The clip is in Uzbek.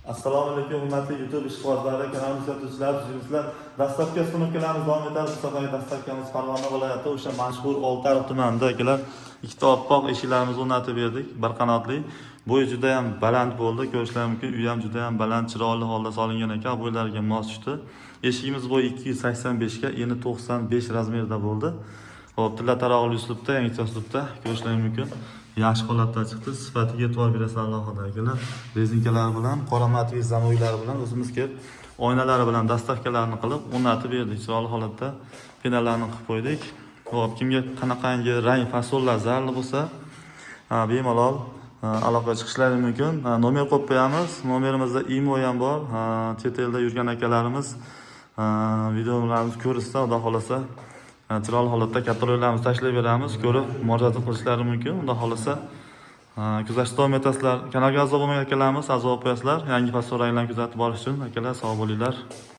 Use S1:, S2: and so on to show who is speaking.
S1: Assalomu alaykum, hurmatli YouTube ishqibozlari, kanalimiz kuzatuvchilari, tuzukmisizlar? Доставка съёмка larimiz davom etadi. Bu safargi доставка miz Farg'ona viloyati, o'sha mashhur Oltiariq tumanida, akalar, ikkita oppoq eshiklarimizni o'rnatib berdik, bir qanotli. Bo'yi juda ham baland bo'ldi, ko'rishlar mumkin. Uy ham juda ham baland, chiroyli holda solingan ekan, bo'ylariga mos tushdi. Eshigimiz bo'yi 285 ga, eni 95 razmerda bo'ldi. Xo'p, tilla taroqli uslubda, yangicha uslubda, ko'rishlar mumkin. Yaxshi holatda chiqdi. Sifatiga e'tibor berasizlar alohida, akalar. Rezinkalar bilan, qora matviy zamoylari bilan o'zimiz kelib, oynalari bilan доставка larni qilib, o'rnatib berdik. Chiroyli holatda пена larni qilib qo'ydik. Xo'p, kimga qanaqangi rang, fasonlar zarur bo'lsa, bemalol aloqaga chiqishlari mumkin. Nomer qo'yib qo'yamiz. Nomerimizda Imo ham bor. Chet elda yurgan akalarimiz videolarimizni ko'rishsa, Xudo xohlasa, chiroyli holatda kataloglarimizni tashlab beramiz. Ko'rib murojaat qilishlari mumkin. Xudo xohlasa, kuzatishda davom etasizlar. Kanalga a'zo bo'lmagan akalarimiz a'zo bo'lib qo'yasizlar. Yangi fason ranglarni kuzatib borish uchun, akalar, sog' bo'linglar.